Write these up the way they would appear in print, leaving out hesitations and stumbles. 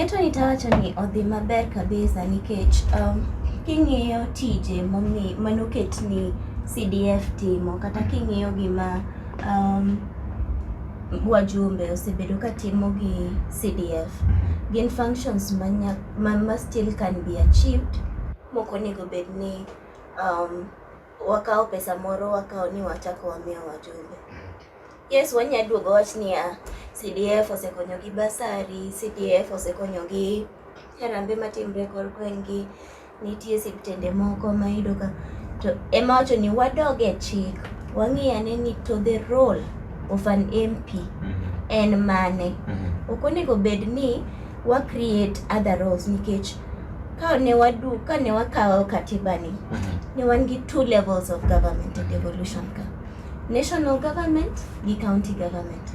Ng'ieto ni tawacho ni odhi maber kabisa nikech king'iyo tije manoket ni CDF timo, kata king'iyo gima wajumbe osebedo ka timo gi CDF, gin functions ma still can be achieved mok onego bed ni wakawo pesa moro, wakawo ni wachako wamiyo wajumbe. Yes, wanya duogo wach niya, CDF osekonyo gi bursary, CDF osekonyo gi harambee matimre kor gweng' gi nitie siptende moko ma iyudo ka to ema wacho ni wadog e chik, wang'i ane ni to the role of an MP en mane. Ok onego bed ni wa create other roles nikech ka ne wakawo katiba ni, ne wan gi two levels of government and devolution ka: national government gi county government.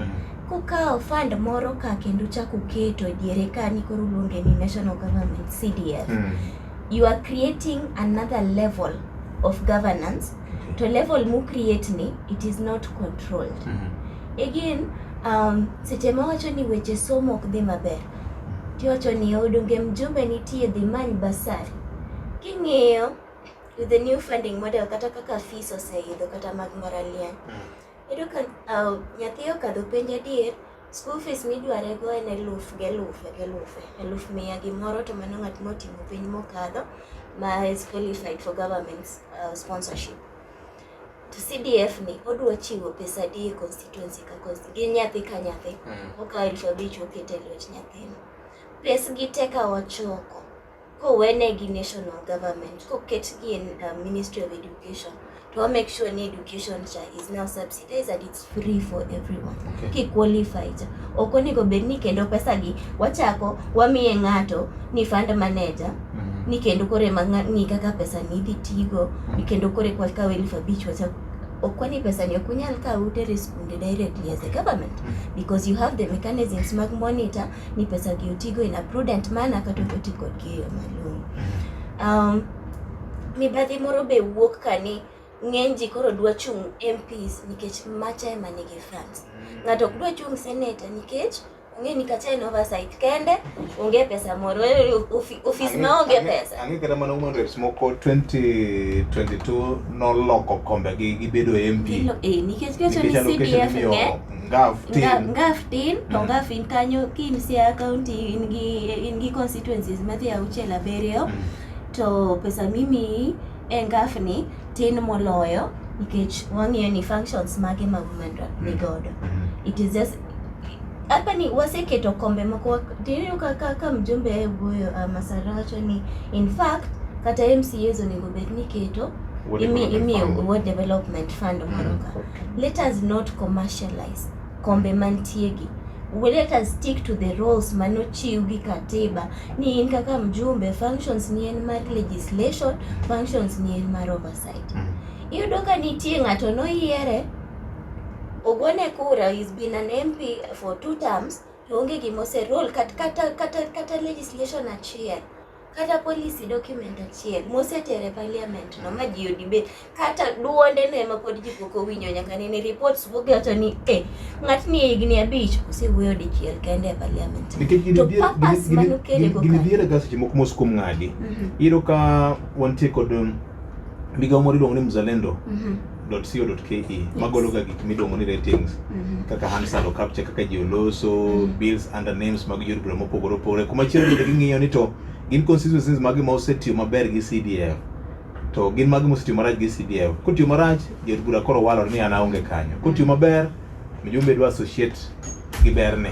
Kukawo fund moro ka kendo chako keto e diere ka ni koro uluonge ni national government CDF, you are creating another level of governance. To level mu create ni, it is not controlled. Again, seche ma wacho ni weche somo ok dhi maber, tiwacho ni odonge mjumbe nitie, dhi many bursary. King'iyo with the new funding model, kata kaka fees oseidho kata mag mbalariany, iyudo ka nyathi okadho penj adier, school fees midware go en eluf gi elufe gi elufe, 100,000 gimoro, to mano ng'at motimo penj mokadho, ma is qualified for government sponsorship. To CDF ni odwa chiwo pesa adi e constituency ka constituency gi nyathi ka nyathi? Okawo 5,000 oketo e lwet nyathino. Pesgi te ka wachoko kowenegi national government, koketgi e Ministry of Education, to wa make sure ni education cha is now subsidized and it's free for everyone. Ki qualify cha ok onego bed ni kendo pesa gi wachako wamiye ng'ato ni fund manager, ni kendo koro ema ng'i kaka pesa ni idhi tigo, ni kendo koro eka wakaw 5,000 wachak ok ni pesa ni ok unyal kawo utere e skunde directly as a government, because you have the mechanisms mag monitor ni pesa gi otigo in a prudent manner kata ok oti kodgi e yo malong'o. Mibadhi moro be wuok ka ni ng'eny ji koro dwa chung' MPs nikech macha ema nigi funds. Ng'ato ok dwa chung' senator nikech ong'e ni kacha en oversight kende, onge pesa moro, ofis maonge pesa. Ang'e kata mana women reps moko 2022 noloko kombegi gibedo MP. Nikech kiwacho ni Nikech allocation CDF imiyo ng'e ngav tin. Ngaf tin to ngaf in kanyo kin Siaya County in gi constituencies madhi auchiel, abiriyo, to pesa mimiyi e ngaf ni tin moloyo nikech wang'iyo ni functions mage ma women rep ni godo. It is just hapa ni waseketo kombe moko tineno ka mjumbe e wuoyo, Masara wacho ni in fact kata MCAs onego bed ni keto Ward Development imiyo Fund. Ward Development Fund moro ka. Let us not commercialize kombe mantie gi. Let us stick to the roles manochiw gi katiba ni in kaka mjumbe, functions ni en mar legislation, functions ni en mar oversight. Iyudo ka nitie ng'ato noyiere, ogone kura, he's been an MP for two terms, to onge gima oserol kata legislation achiel, kata policy document achiel mosetere e parliament no ma ji odebate, kata duonde no ema pod ji pok owinjo nyaka nene reports wuok wacho ni ng'atni e higni 5 osewuoyo dichiel kende e parliament. Nikech gini To purpose manokele go gini kanyo. dhiere ga seche moko mos kuom ng'adi. Iyudo ka wantie kod migawo moro iluongo ni mzalendo .co.ke magolo ga gik miluongo ni ratings, kaka Hansard capture kaka ji oloso, bills under names mag jood bura mopogore opogore. Kumachielo bende ging'iyo ni to gin constituencies mage ma osetiyo maber gi CDF to gin mage mosetiyo marach gi CDF. Kotiyo marach, jood bura koro walore ni an aonge kanyo. Kotiyo maber, mjumbe dwa associate gi berne.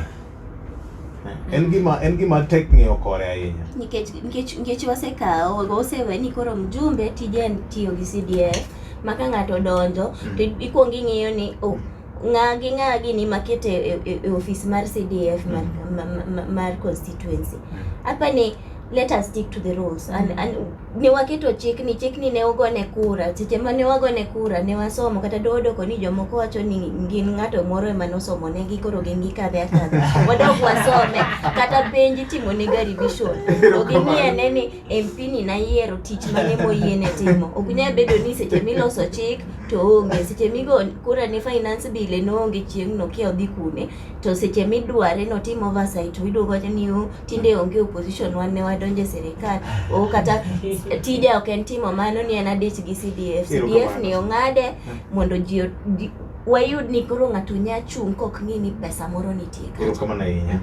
En gima tek ng'iyo kore ahinya. Nikech wasekawo wasewe ni koro mjumbe tije en tiyo gi CDF, ma ka ng'ato odonjo to ikuongo ing'iyo ni oh, ng'a gi ng'a gini makete e ofis mar CDF mar constituency. Apa ni Let us stick to the rules. And ne waketo chik ni, chik ni ne ogone kura. Seche ma ne wagone kura ne wasomo kata dodo ni jomoko wacho ni gin ng'ato moro ema nosomo negi, koro gin gikadhe akadha. Wadok wasome kata penj itimo nega revision to ging'i ni MP ni nayiero, tich mane moyiene timo. Ok nyal bedo ni seche miloso chik to onge, seche migo kura ne finance bill noonge chieng' no, kia odhi kune, to seche midware notim oversight to iduogo wacho ni, "Oh, tinde onge opposition, wan ne wadonjo e sirikal." O kata tija ok en timo mano ni en adich gi CDF. CDF ni ong'ade mondo ji wayud ni koro ng'ato nya chung' kok ng'i ni pesa moro nitie kacha. Erokamano ahinya.